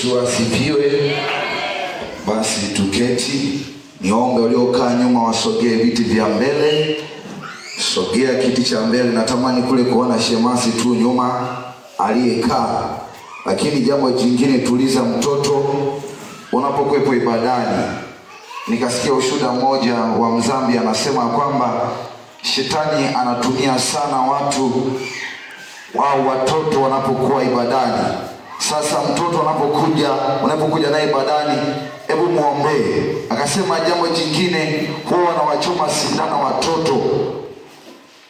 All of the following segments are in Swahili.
Yesu asifiwe. Basi tuketi. Niombe waliokaa nyuma wasogee viti vya mbele. Sogea kiti cha mbele. Natamani kule kuona shemasi tu nyuma aliyekaa. Lakini jambo jingine, tuliza mtoto unapokuwepo ibadani. Nikasikia ushuhuda mmoja wa Mzambia anasema kwamba shetani anatumia sana watu au watoto wanapokuwa ibadani. Sasa mtoto unapokuja naye ibadani, hebu muombee. Akasema jambo jingine, huwa wanawachoma sindano watoto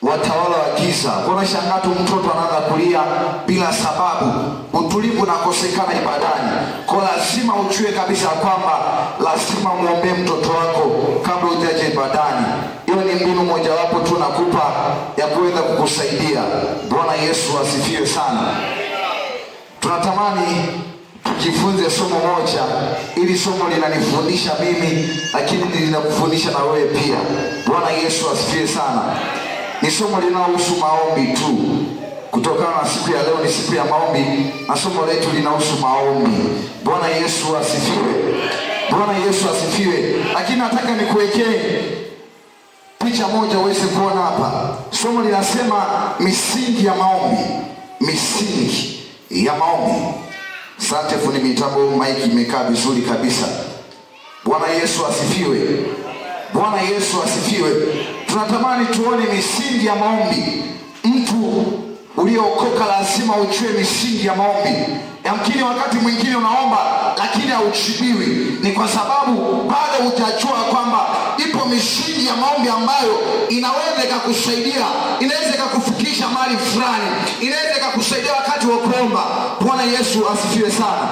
watawala wa giza. Kuna shangaa tu mtoto anaanza kulia bila sababu, utulivu unakosekana ibadani. Kwa lazima ujue kabisa kwamba lazima muombe mtoto wako kabla hujaje ibadani. Hiyo ni mbinu mojawapo tu nakupa ya kuweza kukusaidia. Bwana Yesu asifiwe sana. Tunatamani tujifunze somo moja. Ili somo linanifundisha mimi, lakini linakufundisha na wewe pia. Bwana Yesu asifiwe sana. Ni somo linalohusu maombi tu. Kutokana na siku ya leo ni siku ya maombi, na somo letu linahusu maombi. Bwana Yesu asifiwe. Bwana Yesu asifiwe. Lakini nataka nikuwekee picha moja uweze kuona hapa. Somo linasema misingi ya maombi. Misingi ya maombi. Asante fundi mitambo, mic imekaa vizuri kabisa. Bwana Yesu asifiwe. Bwana Yesu asifiwe. Tunatamani tuone misingi ya maombi. Mtu uliokoka lazima ujue misingi ya maombi. Yamkini wakati mwingine unaomba lakini haujibiwi, ni kwa sababu bado hujajua kwamba ipo misingi ya maombi ambayo inaweza ikakusaidia, inaweza ikakufikisha mahali fulani, inaweza ikakusaidia wakati wa kuomba. Bwana Yesu asifiwe sana.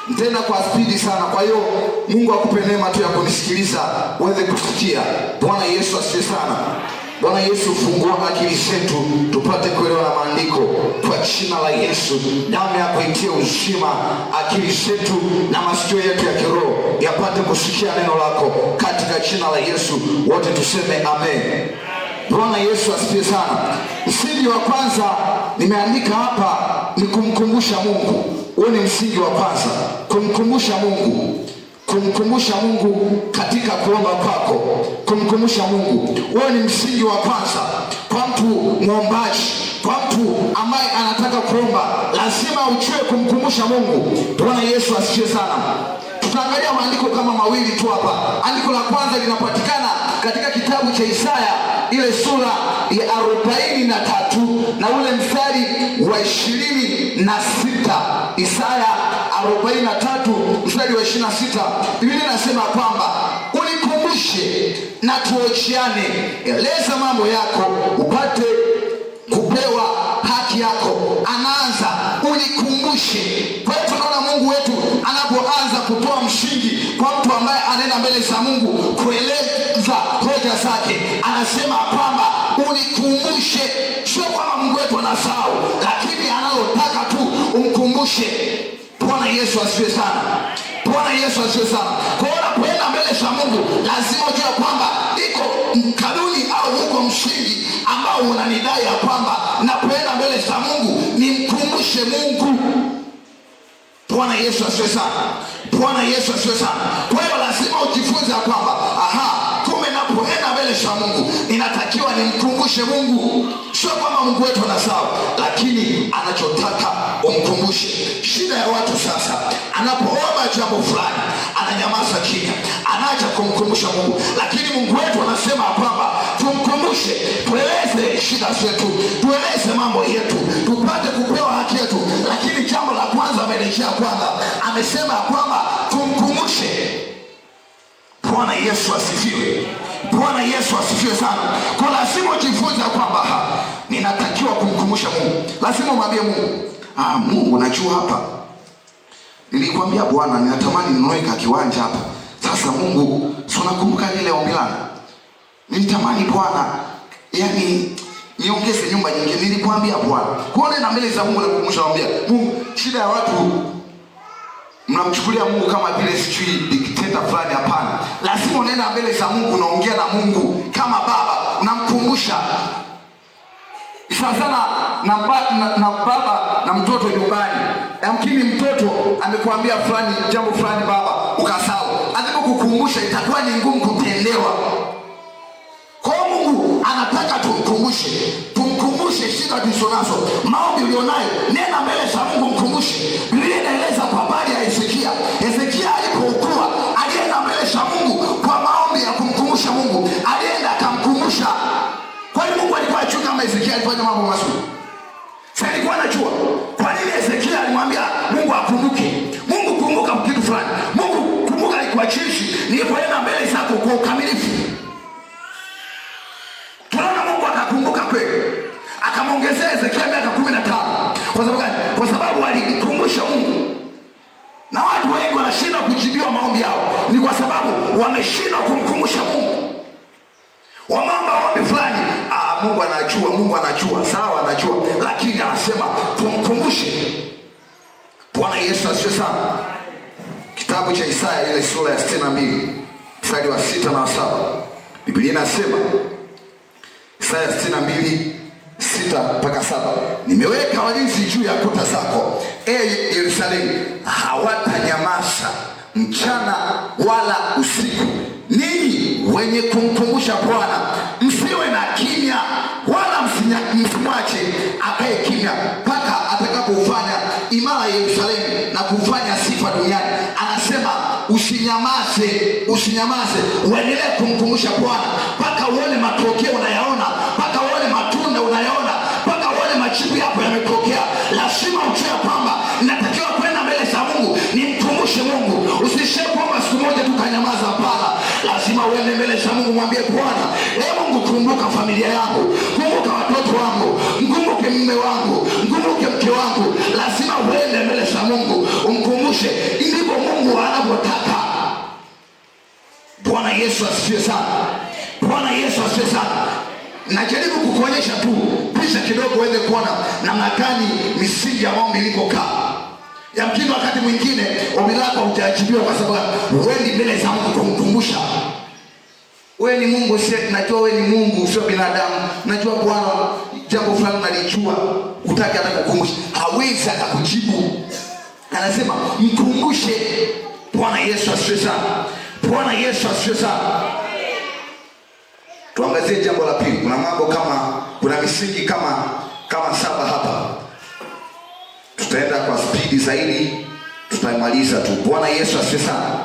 Nitaenda kwa spidi sana, kwa hiyo Mungu akupe neema tu ya kunisikiliza uweze kusikia. Bwana Yesu asifiwe sana. Bwana Yesu, fungua akili zetu tupate kuelewa na maandiko kwa jina la Yesu. Damu yako itie uzima akili zetu na masikio yetu ya kiroho yapate kusikia neno lako katika jina la Yesu. Wote tuseme amen. Bwana Yesu asifiwe sana. Msingi wa kwanza nimeandika hapa ni kumkumbusha Mungu. Huo ni msingi wa kwanza, kumkumbusha Mungu. Kumkumbusha Mungu katika kuomba kwako. Kumkumbusha Mungu. Huo ni msingi wa kwanza kwa mtu muombaji, kwa mtu ambaye anataka kuomba, lazima ujue kumkumbusha Mungu. Bwana Yesu asifiwe sana. Tutaangalia maandiko kama mawili tu hapa. Andiko la kwanza linapatikana katika kitabu cha Isaya ile sura ya 43 na ule mstari wa 26. Isaya 43 mstari wa 26. Biblia inasema kwamba unikumbushe na tuochiane, eleza mambo yako upate kupewa haki yako. Anaanza unikumbushe. Kwa hiyo tunaona Mungu wetu anapoanza kutoa msingi kwa mtu ambaye anaenda mbele za Mungu kueleza hoja zake, anasema kwamba unikumbushe. Sio kwamba Mungu wetu anasahau, lakini analotaka tu umkumbushe. Bwana Yesu asifiwe sana. Bwana Yesu asifiwe sana. Kwa hiyo unapoenda mbele za Mungu lazima ujue kwamba iko kanuni au uko msingi ambao unanidai ya kwamba napoenda mbele za Mungu nimkumbushe Mungu. Bwana Yesu asifiwe sana. Bwana Yesu asifiwe sana. Kwa hiyo lazima ujifunze kwamba aha, kumbe napoenda mbele za Mungu ninatakiwa nimkumbushe Mungu. Sio kwamba Mungu wetu anasahau, lakini anachotaka umkumbushe. Shida ya watu sasa, anapoomba jambo fulani ananyamaza kimya, anaacha kumkumbusha Mungu. Lakini Mungu wetu anasema kwamba tumkumbushe, tueleze shida zetu, tueleze mambo yetu, tupate kupewa haki yetu. Lakini jambo la kwanza amelejea kwanza, amesema kwamba tumkumbushe. Bwana Yesu asifiwe. Bwana Yesu asifiwe sana. Kwa lazima ujifunze kwamba ninatakiwa kumkumbusha Mungu. Lazima umwambie Mungu, Mungu najua hapa nilikwambia Bwana ninatamani ninunue kiwanja hapa. Sasa Mungu, si unakumbuka lile ombi langu? Nilitamani Bwana, yani niongeze nyumba nyingine. Nilikwambia Bwana. Kuona na mbele za Mungu na kukumbusha, mwambia Mungu. Shida ya watu mnamchukulia Mungu kama vile sijui dikteta fulani. Hapana. Lazima unaenda mbele za Mungu, unaongea na Mungu kama baba, unamkumbusha. Sana na baba na mtoto nyumbani. Yamkini mtoto amekuambia fulani jambo fulani baba, ukasahau. Asipokukumbusha itakuwa ni ngumu kutendewa. Kwa Mungu anataka tumkumbushe. Tumkumbushe shida tulizonazo, maombi ulionayo, nena mbele za Mungu mkumbushe. Biblia inaeleza kwa habari ya Hezekia. Hezekia alipokuwa alienda mbele za Mungu kwa maombi ya kumkumbusha Mungu. Alienda akamkumbusha. Kwa nini Mungu alikuwa anajua kama Hezekia alifanya mambo mazuri? Sasa alikuwa anajua. Kwa nini Hezekia alimwambia Mungu akumbuke? Mungu kumbuka kitu fulani. Mungu kumbuka alikuwa jinsi nilipoenda mbele zako kwa ukamilifu. Tunaona Mungu akakumbuka kweli. Akamwongezea Hezekia miaka 15. Kwa sababu gani? Kwa sababu alimkumbusha Mungu. Na watu wengi wanashindwa kujibiwa maombi yao ni kwa sababu wameshindwa kumkumbusha Mungu. Wameomba ombi fulani, Mungu anajua, Mungu anajua, sawa anajua, lakini anasema tumkumbushe. Bwana Yesu asifiwe sana. Kitabu cha Isaya ile sura ya 62 mstari wa 6 na 7. Biblia inasema Isaya 62:6 mpaka 7. Nimeweka walinzi juu ya kuta zako, Yerusalemu, hawatanyamaza mchana wala usiku. Ninyi wenye kumkumbusha Bwana, msiwe na kimya wala msimwache akae kimya mpaka atakapofanya imara Yerusalemu na kufanya sifa duniani. Anasema usinyamaze, usinyamaze, uendelee kumkumbusha Bwana mpaka uone matokeo unayaona, mpaka uone matunda unayaona, mpaka uone majibu yako yametokea. Lazima ujue kwamba natakiwa kwenda mbele za Mungu, nimkumbushe Mungu. Usishie kwamba siku moja tukanyamaza, hapana. Lazima uende mbele za Mungu, mwambie Bwana, Mungu kumbuka familia yangu, kumbuka watoto wangu, mkumbuke mume wangu, mkumbuke mke wangu. Lazima uende mbele za Mungu umkumbushe. Ndivyo Mungu anavyotaka. Bwana Yesu asifiwe sana. Bwana Yesu asifiwe sana. Najaribu kukuonyesha tu picha kidogo uweze kuona namna gani misingi ya maombi ilivyokaa. Yamkini wakati mwingine ombi lako hujajibiwa kwa sababu huendi mbele za Mungu kumkumbusha. Wewe ni Mungu, najua wewe ni Mungu, sio binadamu. Najua Bwana jambo fulani nalijua, utaki hata kukumbusha. Hawezi akakujibu. Anasema mkumbushe. Bwana Yesu asifiwe sana. Bwana Yesu asifiwe sana. Tuangazie jambo la pili. Kuna mambo kama, kuna misingi kama 7 hapa. Tutaenda kwa spidi zaidi, tutaimaliza tu. Bwana Yesu asifiwe sana.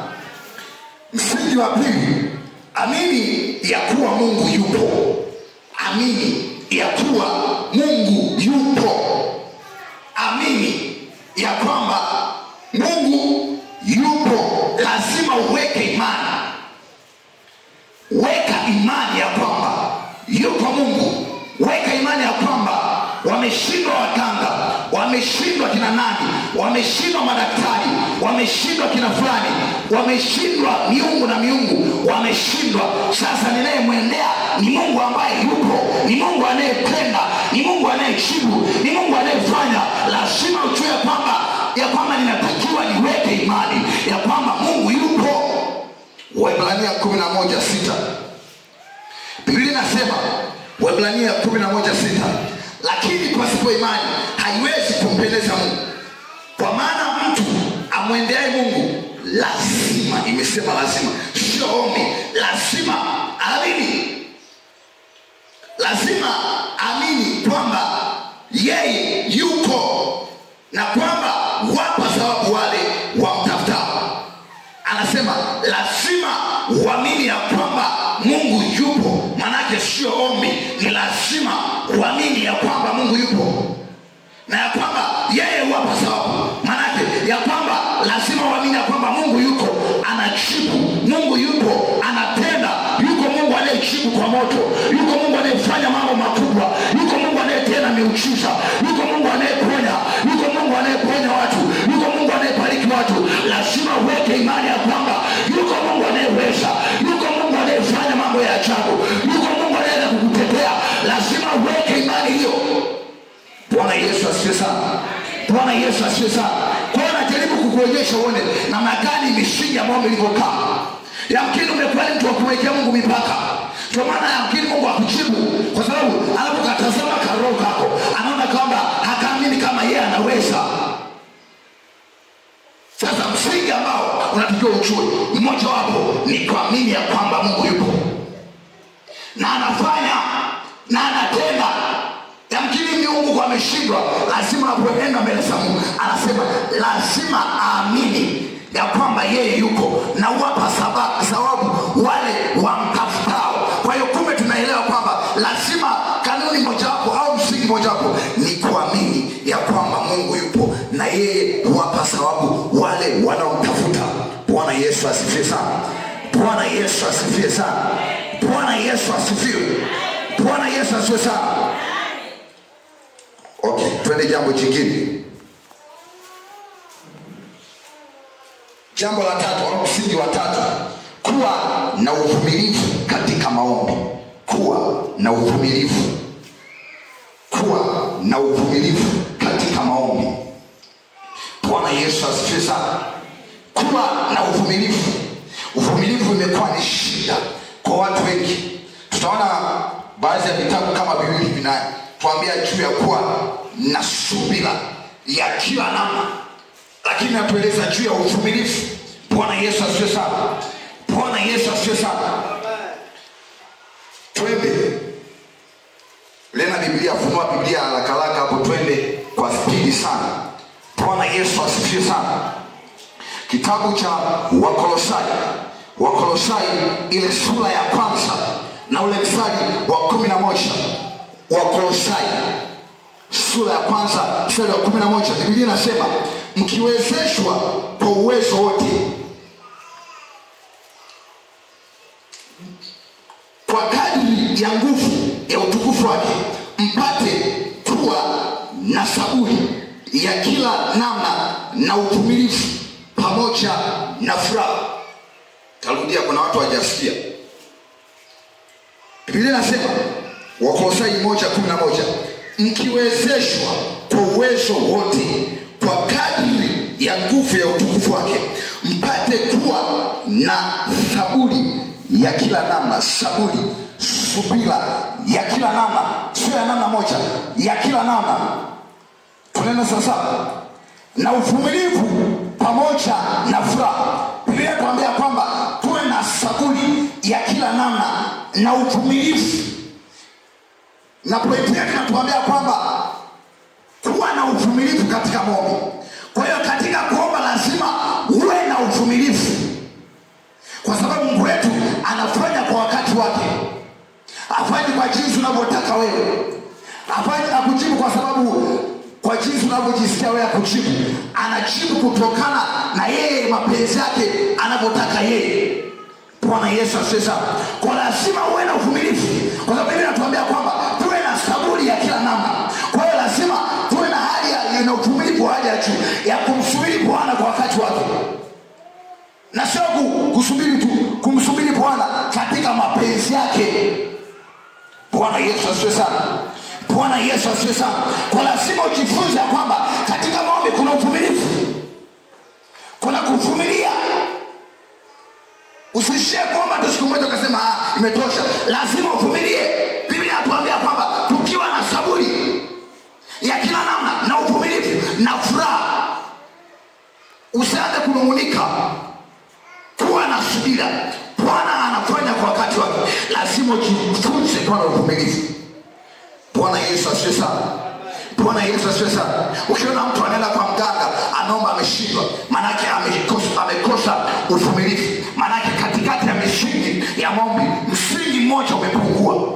Msingi wa pili, amini ya kuwa Mungu yupo. Amini ya kuwa Mungu yupo. Amini ya kwamba Mungu yupo. Lazima uweke imani. Weka imani ya kwamba yupo Mungu. Weka imani ya kwamba wameshindwa waganga, wameshindwa kina nani, wameshindwa madaktari, wameshindwa kina fulani, wameshindwa miungu na miungu, wameshindwa. Sasa ninayemwendea ni Mungu ambaye yupo, ni Mungu anayependa, ni Mungu anayejibu, ni Mungu anayefanya. Lazima ujue ya kwamba ninatakiwa niweke imani ya kwamba Mungu yupo. Waebrania 11:6. Biblia inasema Waebrania 11:6, lakini pasipo imani haiwezi kumpendeza Mungu. Kwa maana mtu amwendeaye Mungu lazima, imesema lazima, sio ombi, lazima amini. Lazima amini kwamba yeye yuko na kwamba wapa thawabu wale wamtafutao. Anasema lazima uamini ya kwamba Mungu yupo. Manake sio ombi, ni lazima uamini ya kwamba Mungu yupo na ya kwamba yeye huwapa thawabu. Manake ya kwamba lazima uamini ya kwamba Mungu yuko, anajibu. Mungu yupo, anatenda. Yuko Mungu anayejibu kwa moto. Yuko Mungu anayefanya mambo makubwa. Yuko Mungu anayetenda miujiza. Yuko Mungu anayeponya. Yuko Mungu anayeponya watu. Yuko Mungu anayebariki watu. Lazima uweke imani ya kwamba yuko Mungu anayeweza. Yuko Mungu anayefanya mambo ya ajabu. Yuko Mungu anayeweza kukutetea. Lazima uweke imani hiyo. Bwana Yesu asifiwe sana. Bwana Yesu asifiwe sana. Kwa hiyo najaribu kukuonyesha uone namna gani misingi ya maombi ilivyokaa. Yamkini umekuwa mtu wa kumwekea Mungu mipaka. Kwa maana yamkini Mungu akujibu kwa sababu anapokatazama karoho kako anaona kwamba hakaamini kama yeye anaweza. unatakiwa ujue, mmoja wapo ni kuamini ya kwamba Mungu yupo na anafanya na anatenda. Yamkini Mungu ameshindwa, lazima anapoenda mbele za Mungu anasema lazima aamini ya kwamba yeye yuko na huwapa thawabu wale wamtafutao. Kwa hiyo kumbe tunaelewa kwamba lazima kanuni mojawapo au msingi mojawapo ni kuamini ya kwamba Mungu yupo na yeye huwapa thawabu wale wanaomtafuta. Bwana Yesu asifiwe sana. Bwana Yesu asifiwe sana. Bwana Yesu asifiwe. Bwana Yesu asifiwe sana. Okay, twende jambo jingine. Jambo la tatu au msingi wa tatu, kuwa na uvumilivu katika maombi. Kuwa na uvumilivu. Kuwa na uvumilivu katika maombi. Bwana Yesu asifiwe sana. Kuwa na uvumilivu. Uvumilivu imekuwa ni shida kwa watu wengi. Tutaona baadhi ya vitabu kama viwili vinatuambia juu ya kuwa na subira ya kila namna, lakini natueleza juu ya uvumilivu. Bwana Yesu asifiwe sana. Bwana Yesu asifiwe sana. Twende. Lena Biblia, funua Biblia haraka haraka hapo, twende kwa spidi sana. Bwana Yesu asifiwe sana. Kitabu cha Wakolosai, Wakolosai ile sura ya kwanza na ule mstari wa 11. Wakolosai sura ya kwanza mstari wa 11, Biblia inasema mkiwezeshwa kwa uwezo wote kwa kadri ya nguvu ya utukufu wake, mpate kuwa na saburi ya kila namna na uvumilivu pamoja na furaha. Tarudia, kuna watu hawajasikia. Biblia inasema Wakolosai 1:11, mkiwezeshwa kwa uwezo wote kwa kadri ya nguvu ya utukufu wake, mpate kuwa na saburi ya kila namna. Saburi, subira ya kila namna, sio ya namna moja, ya kila namna. Tunaenda sasa na uvumilivu pamoja na furaha. Biblia inatuambia kwamba tuwe na saburi ya kila namna na uvumilivu. Na pointi yake inatuambia kwamba kuwa na uvumilivu katika maombi. Kwa hiyo katika kuomba lazima uwe na uvumilivu, kwa sababu Mungu wetu anafanya kwa wakati wake. Hafanyi kwa jinsi unavyotaka wewe. Hafanyi akujibu kwa sababu kwa jinsi unavyojisikia wewe akujibu. Anajibu kutokana na yeye mapenzi yake anavyotaka yeye. Bwana Yesu asifiwe sana. Kwa lazima uwe na uvumilivu, kwa sababu Biblia inatuambia kwamba tuwe na saburi ya kila namna. Kwa hiyo lazima tuwe na hali ya uvumilivu wa hali ya juu ya kumsubiri Bwana kwa wakati wake. Na sio kusubiri tu, kumsubiri Bwana katika mapenzi yake. Bwana Yesu asifiwe sana. Bwana Yesu asifiwe sana. Kwa lazima ujifunze kwamba katika maombi kuna uvumilivu, kuna kuvumilia. Usishie kuomba tu siku moja ukasema ah, imetosha. Lazima uvumilie. Biblia inatuambia kwamba tukiwa na saburi ya kila namna na uvumilivu na furaha, usianze kunung'unika. Kuwa na subira. Bwana anafanya kwa wakati wake. Lazima ujifunze kuwa na uvumilivu. Bwana Yesu asifiwe sana. Bwana Yesu asifiwe sana. Ukiona mtu anaenda kwa mganga anaomba ameshindwa, maana yake amekosa uvumilivu. Maana yake katikati ya misingi ya maombi, msingi mmoja umepungua.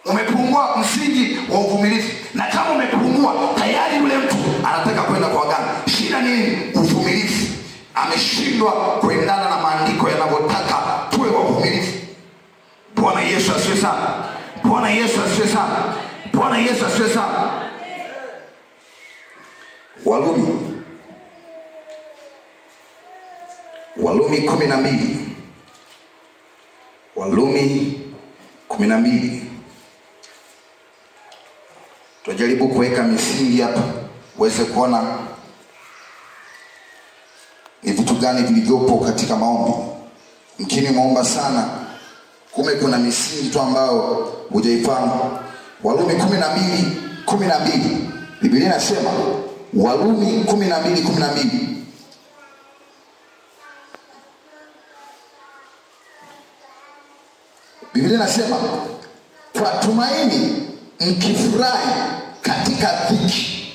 Umepungua msingi wa uvumilivu. Na kama umepungua, tayari yule mtu anataka kwenda kwa waganga. Shida nini? Uvumilivu. Ameshindwa kuendana na maandiko yanavyotaka tuwe wavumilivu. Bwana Yesu asifiwe sana. Bwana Yesu asifiwe sana. Bwana Yesu asifiwe sana. Walumi 12. Walumi 12. Tutajaribu kuweka misingi hapa uweze kuona ni vitu gani vilivyopo katika maombi. Mkini muomba sana, kumbe kuna misingi tu ambayo hujaifahamu. Walumi 12:12. Biblia inasema Walumi 12:12. Biblia inasema kwa tumaini mkifurahi katika dhiki,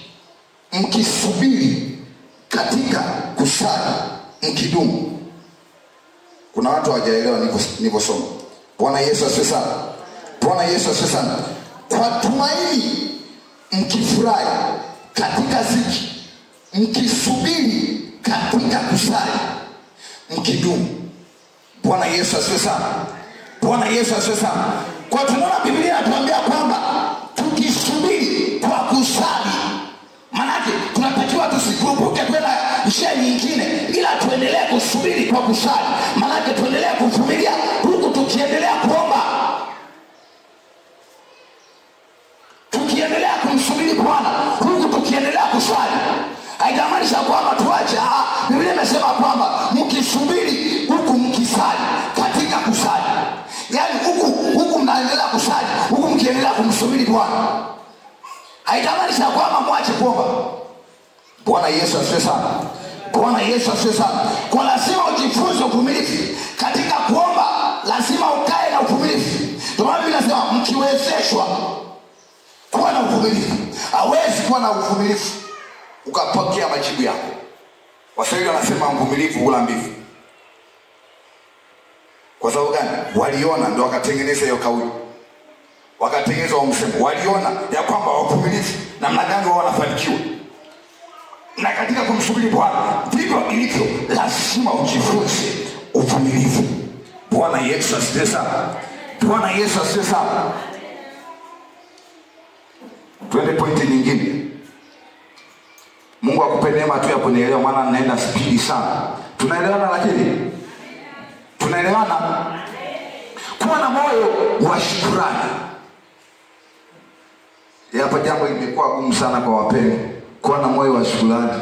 mkisubiri katika kusali, mkidumu. Kuna watu hawajaelewa nilivyosoma. Bwana Yesu asifiwe sana. Bwana Yesu asifiwe sana. Kwa tumaini mkifurahi katika dhiki, mkisubiri katika kusali, mkidumu. Bwana Yesu asifiwe sana. Bwana Yesu asifiwe sana. Kwa tunaona Biblia inatuambia kwamba tukisubiri kwa kusali, maana tunatakiwa tusikurupuke kwenda njia nyingine, ila tuendelee kusubiri kwa kusali. Maana tuendelee kuvumilia huku tukiendelea kuomba, tukiendelea kumsubiri Bwana huku tukiendelea kusali. Haijamaanisha kwamba tuache. Biblia imesema kwamba mkisubiri huku mkisali, katika kusali, yaani huku mnaendelea kusali huku mkiendelea kumsubiri Bwana. Haijamaanisha kwamba mwache kuomba. Bwana Yesu asifiwe sana. Bwana Yesu asifiwe sana. Kwa lazima ujifunze uvumilivu katika kuomba, lazima ukae na uvumilivu. Ndio maana Biblia inasema mkiwezeshwa kuwa na uvumilivu. Hawezi kuwa na uvumilivu ukapokea majibu yako. Waswahili wanasema mvumilivu hula mbivu. Kwa sababu gani? Waliona ndio wakatengeneza hiyo kauli. Wakatengeneza msemo. Waliona ya kwamba wavumilivu namna gani wao wanafanikiwa. Na katika kumsubiri Bwana ndivyo ilivyo, lazima ujifunze uvumilivu. Bwana Yesu asifiwe sana. Bwana Yesu asifiwe sana. Twende pointi nyingine. Mungu akupe neema tu ya kunielewa, maana naenda spidi sana. Tunaelewana lakini? Tunaelewana? Kuwa na moyo wa shukrani. Hapa jambo limekuwa gumu sana kwa wapendwa. Kuwa na moyo wa shukrani.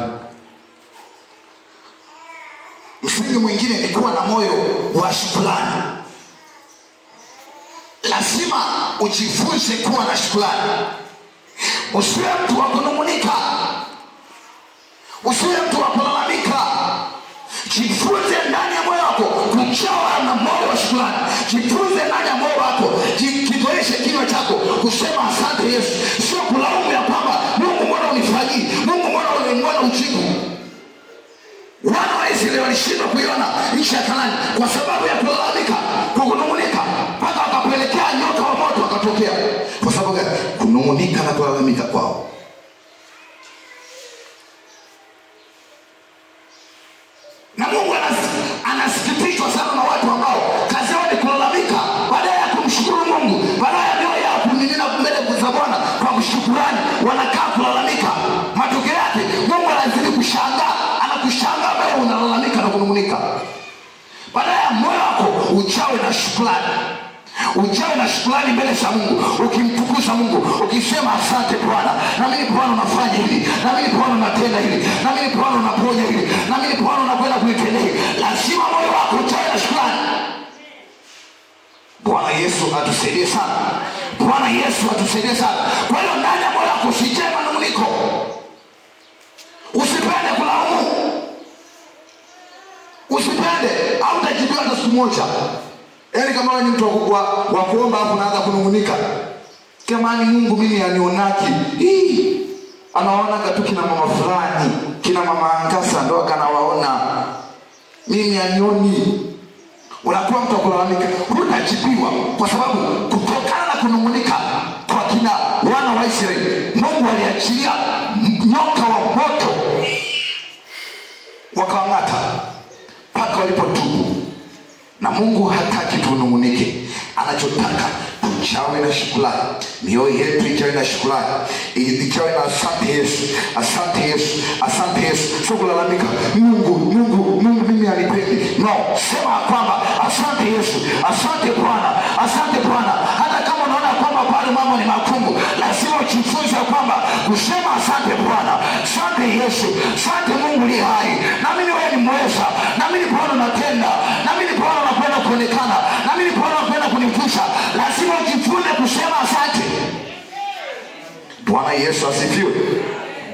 Msingi mwingine ni kuwa na moyo wa shukrani. Lazima ujifunze kuwa na shukrani. Usiwe mtu wa kunung'unika. Usiwe mtu wa kulalamika. Jifunze ndani ya moyo wako kujawa na moyo wa shukrani. Jifunze ndani ya moyo wako, kizoeshe kinywa chako kusema asante Yesu. Sio kulaumu ya kwamba Mungu mbona unifanyii, Mungu mbona ujibu. Wana wa Israeli walishindwa kuiona nchi ya Kanaani kwa sababu ya kulalamika, kunung'unika, mpaka wakapelekea nyoka wa moto wakatokea. Kwa sababu gani? Kunung'unika na kulalamika kwao. Na Mungu anasikitishwa sana na watu ambao kazi yao ni kulalamika badala ya kumshukuru Mungu, badala ya mioyo yao kumimina mbele za Bwana kwa shukrani, wanakaa kulalamika. Matokeo yake Mungu anazidi kushangaa, anakushangaa wewe unalalamika na kunung'unika. Badala ya moyo wako ujawe na shukrani. Ujawe na shukrani mbele za Mungu, ukimtukuza Mungu, ukisema asante Bwana, na mimi Bwana unafanya hili, na mimi Bwana unatenda hili, na mimi Bwana unaponya hili, na mimi Bwana unakwenda kunitendea hili. Lazima moyo wako ujawe na shukrani. Bwana Yesu atusaidie sana. Bwana Yesu atusaidie sana. Kwa hiyo ndani ya moyo wako usijae manung'uniko. Usipende kulaumu. Usipende, hautajibiwa hata siku moja. Yaani kama wewe ni mtu wa kuomba hapo unaanza kunung'unika. Kama ni Mungu mimi anionaki. Hii anaona tu kina mama fulani, kina mama Angasa ndo akanawaona. Mimi anioni. Unakuwa mtu wa kulalamika, hutajibiwa kwa sababu kutokana na kunung'unika kwa kina wana wa Israeli, Mungu aliachilia nyoka wa moto wakawang'ata mpaka walipotubu. Na Mungu hataki tunung'unike. Anachotaka tujawe na shukrani. Mioyo yetu ijawe na shukrani. Ijawe na asante Yesu, asante Yesu, asante Yesu. Sio kulalamika, Mungu, Mungu, Mungu mimi anipendi. No, sema kwamba asante Yesu, asante Bwana, asante Bwana. Hata kama unaona kwamba bado mambo ni magumu, lazima ujifunze kwamba kusema asante Bwana, asante Yesu, asante Mungu ni hai. Na mimi wewe ni mweza, na mimi Bwana unatenda, na mimi Bwana unakwenda kuonekana, na mimi Bwana unakwenda kunivusha. Lazima ujifunze kusema asante. Bwana Yesu asifiwe.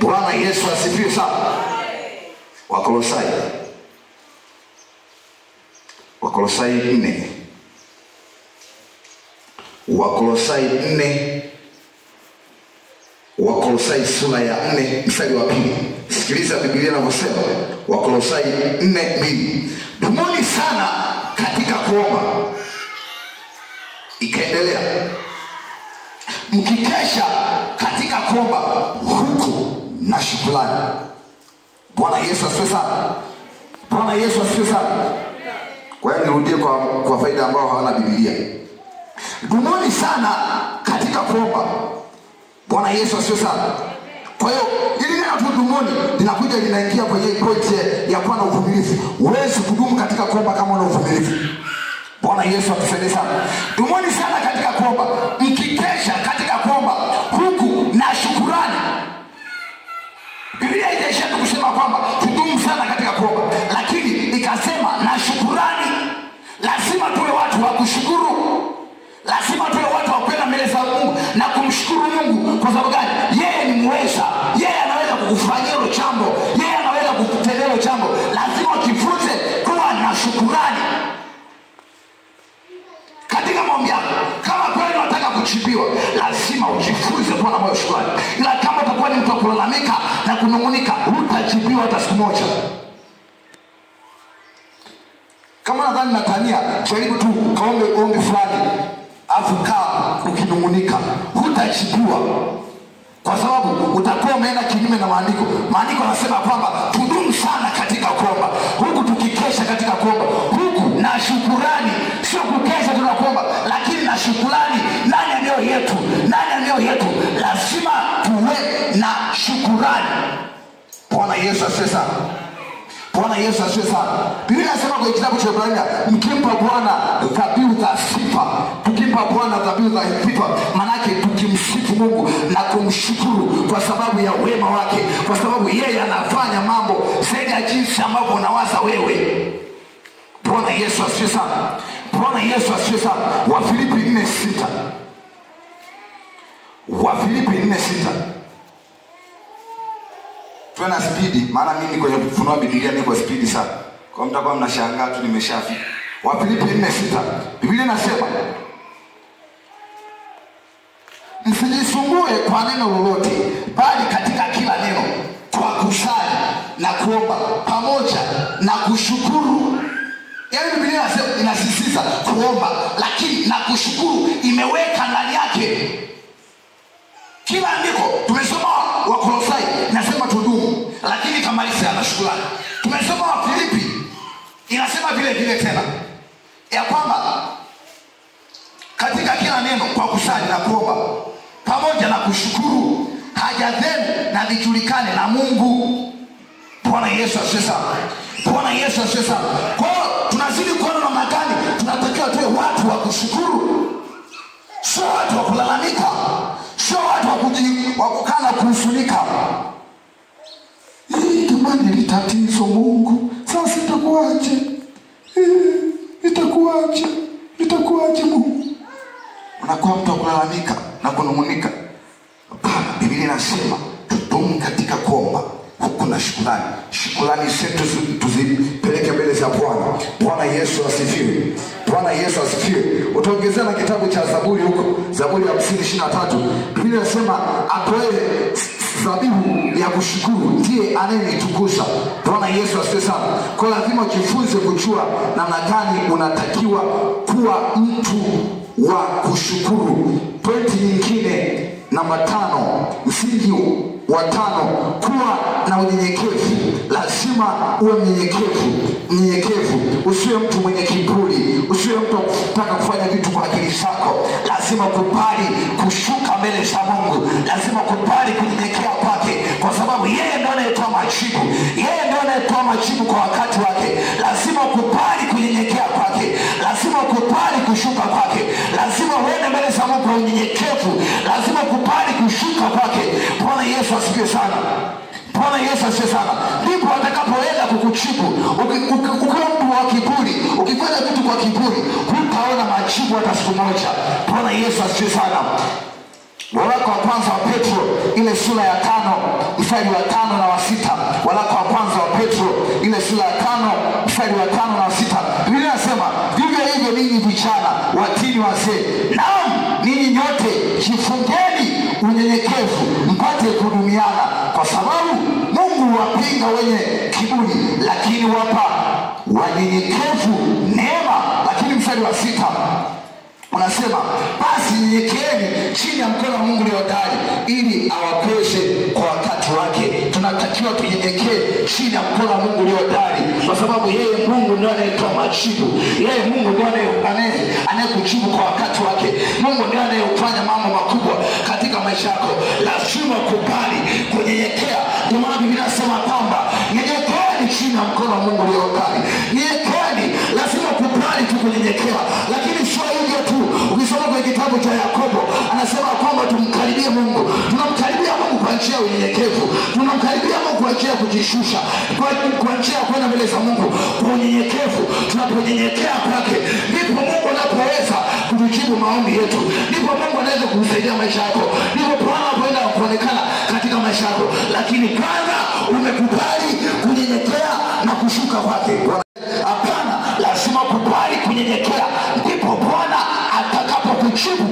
Bwana Yesu asifiwe sana. Wakolosai. Wakolosai 4. Wakolosai 4, Wakolosai sura ya 4 mstari wa 2. Sikiliza Biblia inavyosema. Wakolosai 4:2. Dumuni sana katika kuomba. Ikaendelea, mkikesha katika kuomba huku na shukrani. Bwana Yesu asifiwe sana. Bwana Yesu asifiwe sana. Kwa hiyo nirudie kwa faida ambao hawana Biblia. Dumuni sana katika kuomba. Bwana Yesu asifiwe sana. Kwa hiyo ili neno tu dumuni linakuja linaingia kwenye point ya kuwa na uvumilivu. Huwezi kudumu katika kuomba kama una uvumilivu. Bwana Yesu atusaidie sana. Dumuni sana katika kuomba, mkikesha katika kuomba huku na shukrani. Biblia haijaishia tu kusema kwamba tudumu sana katika kuomba, lakini ikasema na shukrani. Lazima tuwe watu wa kushukuru. Lazima tuwe watu wa kwenda mbele za Mungu na kumshukuru Mungu. Kwa sababu gani? Yeye ni muweza. Yeye anaweza kukufanyia hilo jambo. Yeye anaweza kukutendea hilo jambo. Lazima ujifunze kuwa na shukrani katika maombi yako. Kama kweli unataka kujibiwa, lazima ujifunze kuwa na moyo shukrani. Ila kama utakuwa ni mtu wa kulalamika na kunung'unika, hutajibiwa hata siku moja. Kama nadhani natania, jaribu tu kaombe ombi fulani, afu kaa ukinung'unika, hutajibiwa. Kwa sababu utakuwa umeenda kinyume na maandiko. Maandiko yanasema kwamba tudumu sana katika kuomba, huku tukikesha katika kuomba, huku na shukurani. Sio kukesha tunakuomba, lakini na shukurani. Ndani ya mioyo yetu, ndani ya mioyo yetu lazima tuwe na shukurani. Bwana Yesu asifiwe sana. Bwana Yesu asifiwe sana. Biblia inasema kwenye kitabu cha Ibrania, mkimpa Bwana dhabihu za sifa, tukimpa Bwana dhabihu za sifa, manake tukimsifu Mungu na kumshukuru kwa sababu ya wema wake, kwa sababu yeye anafanya mambo zaidi ya jinsi ambavyo unawaza wewe. Bwana Yesu asifiwe sana. Bwana Yesu asifiwe sana. Wafilipi 4:6. Wafilipi 4:6. Tuwe na spidi, maana mimi kwenye kufunua Biblia niko spidi sana. Kwa mtakuwa mnashangaa tu nimeshafika. Wafilipi 4:6. Biblia inasema, msijisumbue kwa neno lolote, bali katika kila neno kwa kusali na kuomba pamoja na kushukuru. Yaani Biblia inasisitiza kuomba, lakini na kushukuru imeweka ndani yake. Kila andiko tumesoma Wakolosai inasema tudumu, lakini kamaliza na shukrani. Tumesoma Wafilipi inasema vile vile tena ya kwamba katika kila neno kwa kusali na kuomba pamoja na kushukuru, haja zenu na zijulikane na Mungu. Bwana Yesu asifiwe sana. Bwana Yesu asifiwe sana. Kwa hiyo tunazidi kuona namna gani tunatakiwa tuwe watu wa kushukuru, sio watu wa kulalamika, sio watu wa kukaa na kuhuzunika. Hii jamani ni tatizo Mungu. Sasa itakuwaje? Itakuwaje? Itakuwaje Mungu? Unakuwa mtu wa kulalamika na kunung'unika. Hapana, Biblia inasema tudumu katika kuomba huku na shukrani. Shukrani zetu tuzipeleke mbele za Bwana. Bwana Yesu asifiwe. Bwana Yesu asifiwe. Utaongezea na kitabu cha Zaburi huko, Zaburi 50:23. Biblia inasema atoe dhabihu ya kushukuru ndiye anayenitukuza. Bwana Yesu asifiwe sana. Kwa lazima ujifunze kujua namna gani unatakiwa kuwa mtu wa kushukuru. Pointi nyingine namba 5, msingi wa 5, kuwa na unyenyekevu. Lazima uwe mnyenyekevu, mnyenyekevu. Usiwe mtu mwenye kiburi, usiwe mtu kutaka kufanya vitu kwa akili zako. Lazima kubali kushuka mbele za Mungu, lazima kubali kunyenyekea kwake, kwa sababu yeye ndiye anayetoa majibu. Yeye ndiye anayetoa majibu kwa wakati wake. Lazima kubali kunyenyekea kwake, lazima kubali kushuka kwake, lazima uende mbele za Mungu kwa unyenyekevu, lazima kubali kushuka kwake. Bwana Yesu asifiwe sana. Bwana Yesu asifiwe sana. Ndipo atakapoenda kukujibu. Ukiwa mtu wa kiburi, ukifanya vitu kwa kiburi, hutaona majibu hata siku moja. Bwana Yesu asifiwe sana. Waraka wa kwanza wa Petro ile sura ya 5 mstari wa 5 na wa 6. Waraka wa kwanza wa Petro ile sura ya 5 mstari wa 5 na wa 6. Biblia inasema, vivyo hivyo ninyi vijana watini wazee, naam jifungeni unyenyekevu mpate kudumiana, kwa sababu Mungu wapinga wenye kiburi, lakini wapa wanyenyekevu neema. Lakini mstari wa 6 unasema, basi nyenyekeeni chini ya mkono wa Mungu ulio hodari, ili awakweze kwa wakati wake. Tunatakiwa tunyenyekee chini ya mkono wa Mungu ulio hodari, kwa sababu yeye Mungu ndiye anayetoa majibu. Yeye Mungu ndiye anayekujibu kwa wakati wake. Mungu ndiye anayefanya mambo makubwa katika maisha yako. Lazima ukubali kunyenyekea. Ndio maana Biblia inasema kwamba nyenyekeeni chini ya mkono wa Mungu ulio hodari. Nyenyekeeni, lazima ukubali tu kunyenyekea. Lakini sio hivyo tu. Ukisoma kwenye kitabu cha Yakobo anasema kwamba tumkaribie Mungu. Tunamkaribia Mungu kwa njia ya unyenyekevu. Tunamkaribia Mungu kwa njia ya kujishusha, kwa njia ya kwenda mbele za Mungu kwa unyenyekevu. Tunaponyenyekea kwake, ndipo Mungu anapoweza kutujibu maombi yetu. Ndipo Mungu anaweza kukusaidia maisha yako. Ndipo Bwana anapoenda kuonekana katika maisha yako. Lakini kwanza umekubali kunyenyekea na kushuka kwake. Hapana, lazima kubali kunyenyekea, ndipo Bwana atakapokujibu.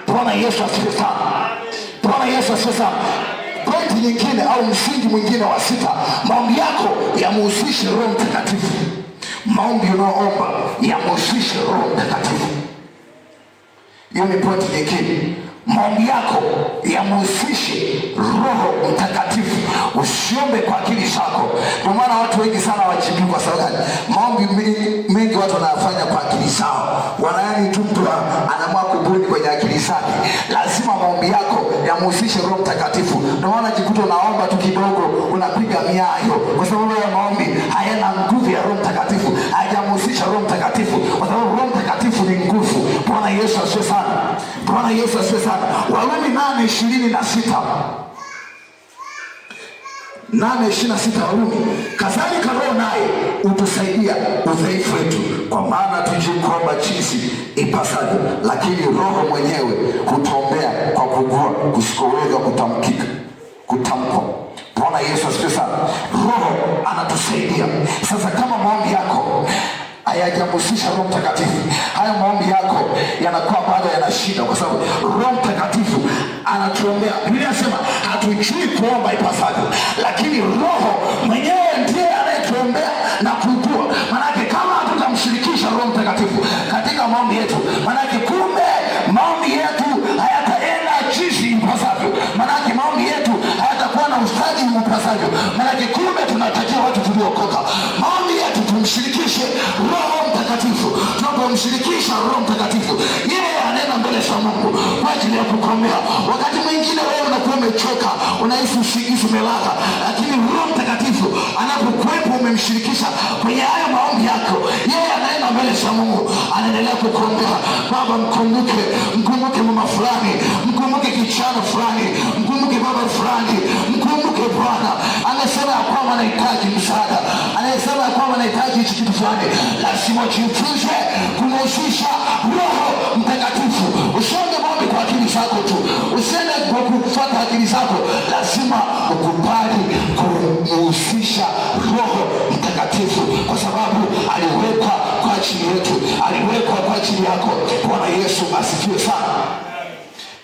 Bwana Yesu asifiwe sana. Bwana Yesu asifiwe sana. Pointi nyingine au msingi mwingine wa 6, maombi yako yamhusishe Roho Mtakatifu. Maombi unaoomba yamhusishe Roho Mtakatifu. Hiyo ni pointi nyingine. Maombi yako yamhusishe Roho Mtakatifu. Usiombe kwa akili zako. Ndio maana watu wengi sana hawajibu. Kwa sababu gani? Maombi mengi watu wanayafanya kwa akili zao. Wanayani tu mtu anaamua kubuni kwenye akili zake. Lazima maombi yako yamhusishe Roho Mtakatifu. Ndio maana jikuta unaomba tu kidogo unapiga miayo, kwa sababu ya maombi hayana nguvu ya Roho Mtakatifu. Hayajamhusisha Roho Mtakatifu, kwa sababu Roho Mtakatifu ni nguvu. Bwana Yesu asifiwe sana. Bwana Yesu asifiwe sana. Warumi 8:26. 8:26 Warumi. Kadhalika Roho naye utusaidia udhaifu wetu, kwa maana tujui kuomba jinsi ipasavyo, lakini Roho mwenyewe hutuombea kwa kugua kusikoweza kutamkwa. Bwana Yesu asifiwe sana. Roho anatusaidia. Sasa kama maombi yako hayajamhusisha Roho Mtakatifu, hayo maombi yako yanakuwa bado yana shida, kwa sababu Roho Mtakatifu anatuombea. Biblia inasema hatujui kuomba ipasavyo, lakini Roho mwenyewe ndiye anayetuombea na kugua. Maanake kama hatutamshirikisha Roho Mtakatifu katika maombi yetu, maanake kumbe maombi yetu hayataenda jinsi ipasavyo. Maanake maombi yetu hayatakuwa na ustadi upasavyo. Maanake kumbe tunatakiwa watu tuliokoka, maombi yetu tumshirikishe Roho Mtakatifu. Tunapomshirikisha Roho Mtakatifu, yeye anena mbele za Mungu kwa ajili ya kukomea. Wakati mwingine wewe unakuwa umechoka, unahisi usingizi umelala, lakini Roho Mtakatifu anapokuwepo umemshirikisha kwenye hayo maombi yako, yeye anaenda mbele za Mungu, anaendelea kukuombea. Baba, mkumbuke, mkumbuke mama fulani, mkumbuke kijana fulani, mkumbuke baba fulani, mkumbuke Bwana. Anasema ya kwamba anahitaji msaada, anasema ya kwamba anahitaji hichi kitu fulani. Lazima ujifunze kumhusisha Roho Mtakatifu. Usiombe maombi kwa akili zako tu, usiende kwa kufuata akili zako. Lazima ukubali kumhusisha Roho Mtakatifu, kwa sababu aliwekwa kwa ajili yetu, aliwekwa kwa ajili yako. Bwana Yesu asifiwe sana.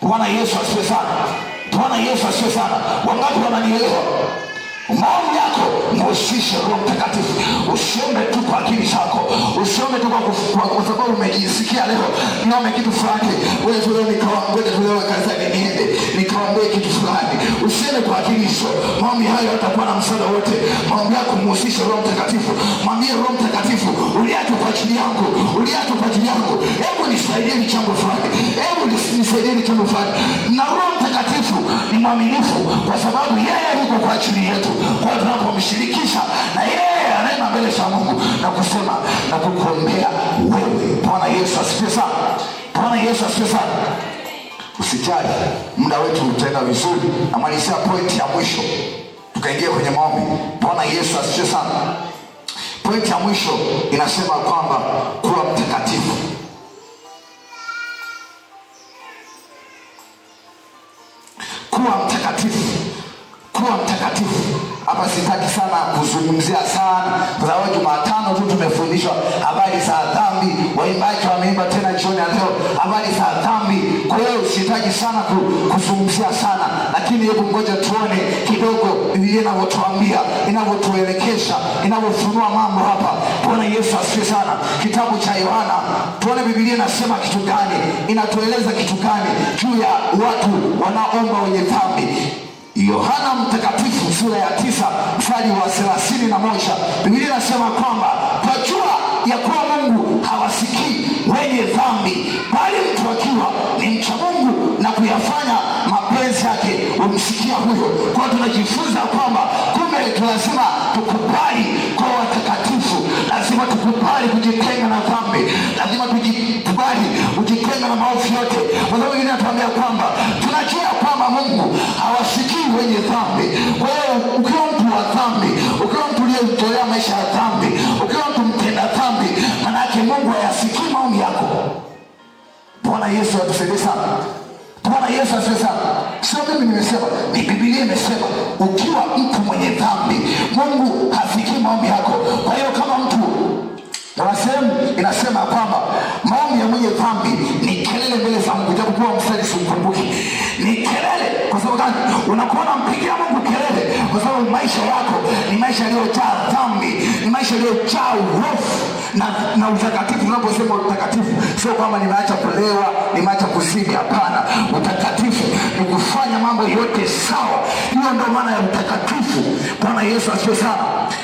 Bwana Yesu asifiwe sana. Bwana Yesu asifiwe sana. Wangapi wananielewa? Maombi yako muhusishe Roho Mtakatifu. Usiombe tu kwa akili zako, usiombe tu kwa sababu umejisikia leo niombe kitu fulani, wewe tu leo nikaombe tu leo kanisani niende nikaombe kitu fulani. Usiende kwa akili hizo. Maombi hayo yatakuwa na msaada wote. Maombi yako muhusishe Roho Mtakatifu. Mwambie Roho Mtakatifu, uliachwa kwa ajili yangu, uliachwa kwa ajili yangu, hebu nisaidie jambo fulani, hebu nisaidie jambo fulani. Na Roho Mtakatifu ni mwaminifu, kwa sababu yeye yuko kwa ajili yetu. Kwa hiyo tunapomshirikisha na yeye anaenda mbele za Mungu na kusema na kukuombea wewe. Bwana Yesu asifiwe sana. Bwana Yesu asifiwe sana. Usijali, muda wetu utaenda vizuri. Namalizia point ya mwisho, tukaingia kwenye maombi. Bwana Yesu asifiwe sana. Point ya mwisho inasema kwamba kuwa mtakatifu. Kuwa mtakatifu. Kuwa mtakatifu. Hapa sitaki sana kuzungumzia sana, kwa sababu Jumatano tu tumefundishwa habari za dhambi. Waimbaji wameimba tena jioni ya leo habari za dhambi. Kwa hiyo sihitaji sana kuzungumzia sana, lakini hebu ngoja tuone kidogo Biblia inavyotuambia, inavyotuelekeza, inavyofunua mambo hapa. Bwana Yesu asifiwe sana. Kitabu cha Yohana, tuone Biblia inasema kitu gani, inatueleza kitu gani juu ya watu wanaoomba wenye dhambi. Yohana Mtakatifu sura ya 9 mstari wa 31, Biblia inasema kwamba twajua ya kuwa Mungu hawasikii wenye dhambi, bali mtu akiwa ni mcha Mungu na kuyafanya mapenzi yake humsikia huyo. Kwa hiyo tunajifunza kwamba kumbe lazima tukubali kwa watakatifu, lazima tukubali kujitenga na dhambi, lazima tukubali kujitenga na maovu yote. Kwa sababu Biblia inatuambia kwamba tunajua kwamba Mungu hawasikii wenye dhambi. Kwa hiyo ukiwa mtu wa dhambi, ukiwa mtu uliyejitolea maisha ya dhambi, ukiwa mtu mtenda dhambi, maana yake Mungu hayasikii maombi yako. Bwana Yesu atusaidie sana. Bwana Yesu asifiwe sana. Sio mimi nimesema, ni Biblia imesema ukiwa mtu mwenye dhambi, Mungu hasikii maombi yako. Kwa hiyo kama mtu, kuna sehemu inasema kwamba maombi ya mwenye dhambi ni kelele mbele za Mungu, japokuwa mstari siukumbuki. Ni kelele. Kwa sababu gani? Unakuwa unampigia Mungu kelele kwa sababu maisha yako ni maisha yaliyojaa dhambi, ni maisha yaliyojaa uovu na utakatifu. Tunaposema utakatifu, sio kwamba nimeacha kulewa, nimeacha kuzini. Hapana, utakatifu ni kufanya mambo yote sawa. Hiyo ndio maana ya utakatifu. Bwana Yesu asifiwe sana.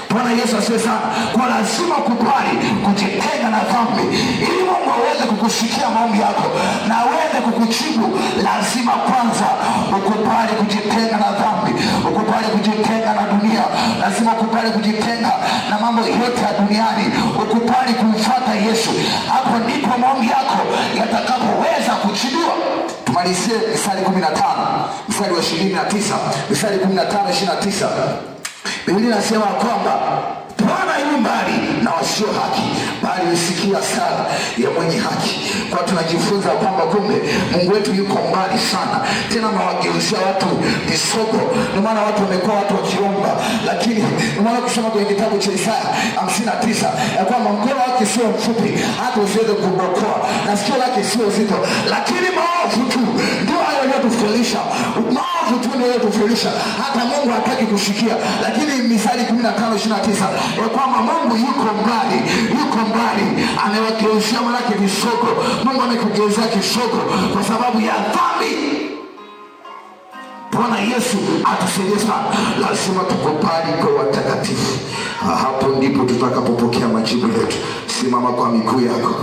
Bwana Yesu asifiwe sana. Kwa lazima kubali kujitenga na dhambi ili Mungu aweze kukusikia maombi yako na aweze kukujibu. Lazima kwanza ukubali kujitenga na dhambi, ukubali kujitenga na dunia, lazima ukubali kujitenga na mambo yote ya duniani, ukubali kumfuata Yesu. Hapo ndipo maombi yako yatakapoweza kujibiwa. Tumalizie Mithali 15 mstari wa 29, Mithali 15:29. Biblia inasema kwamba Bwana yu mbali na wasio haki, bali husikia sala ya mwenye haki. Kwa tunajifunza kwamba kumbe Mungu wetu yuko mbali sana, tena anawageuzia watu visogo. Ndio maana watu wamekuwa watu wakiomba, lakini ndio maana ukisoma kwenye kitabu cha Isaya 59 ya kwamba mkono wake sio mfupi hata usiweze kuokoa, na sikio lake sio zito, lakini maovu tu ndio hayo yaliyotufelisha. Maovu tu ndio yaliyotufelisha, hata Mungu hataki kusikia. Lakini Mithali 15:29 ya kwamba Mungu yuko mbali, yuko mbali, amewageuzia malaki visogo. Mungu amekugeuzia kisogo kwa sababu ya dhambi. Bwana Yesu atusaidie sana. Lazima tukubali kwa watakatifu. Hapo ndipo tutakapopokea majibu yetu. Simama kwa miguu yako.